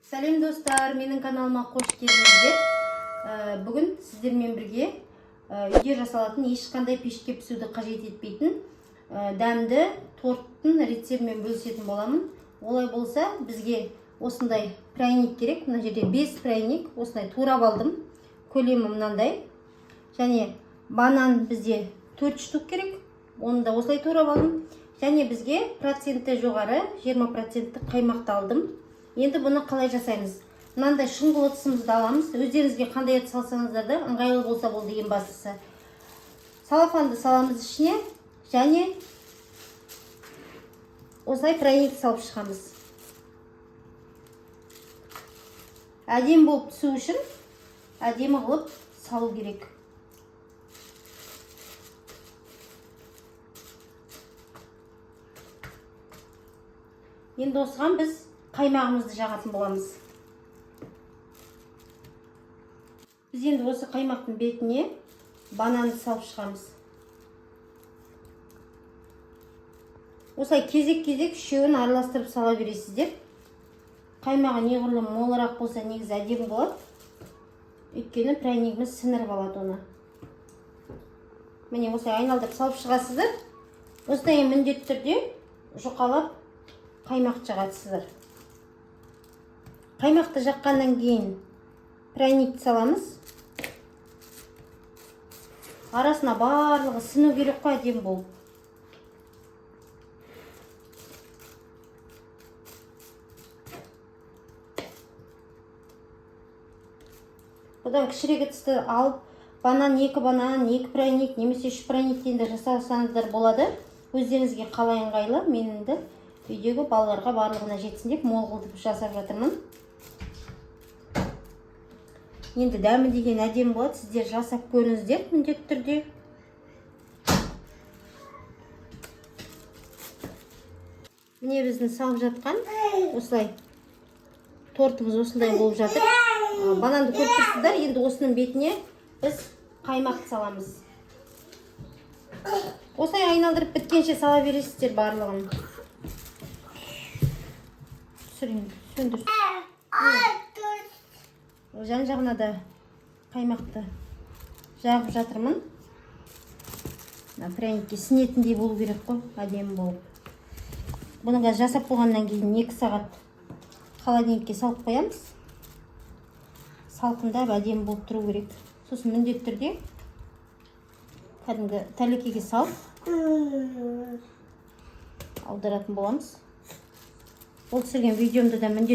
Сәлем, достар! Менің каналыма қош келдіңіздер. Бүгін сіздермен бірге үйде жасалатын, ешқандай пешке пісуді қажет етпейтін дәмді торттың рецептімен бөлісетін боламын. Олай болса, бізге осындай пряник керек. Мына жерде 5 пряник осындай турап алдым, көлемі мынандай. Және банан бізде 4 штук керек, оны да осылай турап алдым. Және бізге проценті жоғары 20 проценттік қаймақты алдым. Енді бұны қалай жасаймыз? Мынандай шұңғыл ыдысымызды аламыз. Өздеріңізге қандай ыдыс алсаңыздар да, ыңғайлы болса болды. Ең бастысы, салафанды саламыз ішіне және осылай пряник салып шығамыз. Әдемі болып түсу үшін әдемі қылып салу керек. Енді осыған біз қаймағымызды жағатын боламыз. Біз енді осы қаймақтың бетіне бананды салып шығамыз. Осылай кезек-кезек үшеуін араластырып сала бересіздер. Қаймағы неғұрлым молырақ болса, негізі әдемі болады, өйткені пряникіміз сіңіріп алады оны. Міне, осылай айналдырып салып шығасыздар. Осыдан кейін міндетті түрде жұқалап қаймақ жағасыздар. Қаймақты жаққаннан кейін пряникті саламыз. Арасына барлығы сіну керек қой әдемі болып. Бұдан кішірек ыдысты алып, банан, екі банан, екі пряник немесе үш пряниктен де жасасаңыздар болады, өздеріңізге қалай ыңғайлы. Мен енді үйдегі балаларға барлығына жетсін деп мол қылып жасап жатырмын. Енді дәмі деген әдемі болады, сіздер жасап көріңіздер міндетті түрде. Міне, біздің салып жатқан осылай тортымыз осындай болып жатыр. Бананды көріп тұрсыздар. Енді осының бетіне біз қаймақты саламыз. Осылай айналдырып біткенше сала бересіздер барлығын. Түсір енді, сөндір. Жан жағына да қаймақты жағып жатырмын. Мына пряникке сінетіндей болу керек қой, әдемі болып. Бұны қазір жасап болғаннан кейін 2 сағат холодильникке салып қоямыз. Салқындап, әдемі болып тұру керек. Сосын міндетті түрде кәдімгі тәлекеге салып аударатын боламыз. Ол түсірген видеомды да міндетті